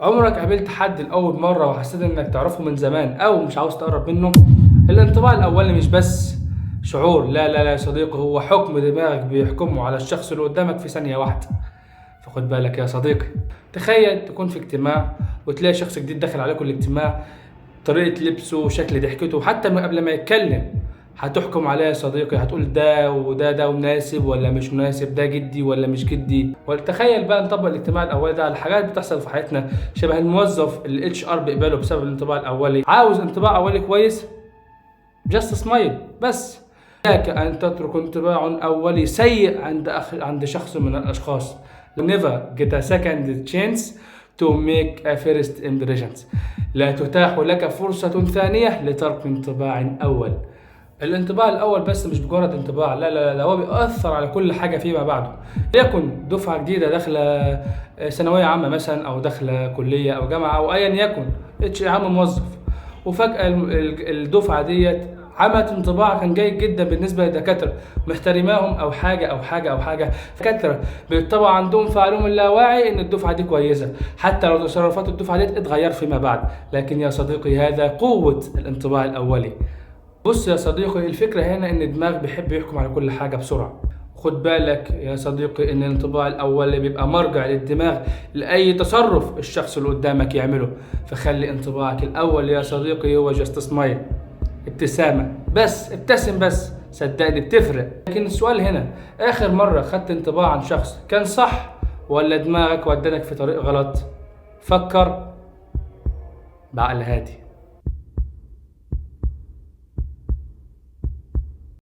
عمرك قابلت حد لأول مرة وحسيت إنك تعرفه من زمان أو مش عاوز تقرب منه؟ الانطباع الأولي مش بس شعور، لا لا لا يا صديقي، هو حكم دماغك بيحكمه على الشخص اللي قدامك في ثانية واحدة. فخد بالك يا صديقي. تخيل تكون في اجتماع وتلاقي شخص جديد داخل عليكم الاجتماع، طريقة لبسه وشكل ضحكته وحتى من قبل ما يتكلم هتحكم عليه يا صديقي، هتقول ده وده، ده مناسب ولا مش مناسب، ده جدي ولا مش جدي. وتخيل بقى نطبق الاجتماع الاولي ده على حاجات بتحصل في حياتنا، شبه الموظف اللي ال HR بيقبله بسبب الانطباع الاولي. عاوز انطباع اولي كويس؟ just smile بس. اياك ان تترك انطباع اولي سيء عند شخص من الاشخاص. never get a second chance to make a first impressions. لا تتاح لك فرصة ثانية لترك انطباع أول. الانطباع الأول بس مش مجرد انطباع، لا لا لا، هو بيأثر على كل حاجة فيما بعده. ليكن دفعة جديدة داخلة ثانوية عامة مثلا، أو داخلة كلية أو جامعة أو أيا يكن، HR عام موظف، وفجأة الدفعة ديت عملت انطباع كان جيد جدا بالنسبة للدكاتره، محترماهم او حاجة او حاجة او حاجة. دكاترة بيطبع عندهم في عقلهم اللاواعي ان الدفعة دي كويسة، حتى لو تصرفات الدفعة دي اتغير فيما بعد. لكن يا صديقي هذا قوة الانطباع الاولي. بص يا صديقي، الفكرة هنا ان الدماغ بيحب يحكم على كل حاجة بسرعة. خد بالك يا صديقي ان الانطباع الاولي بيبقى مرجع للدماغ لاي تصرف الشخص اللي قدامك يعمله. فخلي انطباعك الاول يا صديقي هو just smile، ابتسامة بس، ابتسم بس، صدقني بتفرق. لكن السؤال هنا، اخر مرة خدت انطباع عن شخص كان صح ولا دماغك ودتك في طريق غلط؟ فكر بعقل هادي.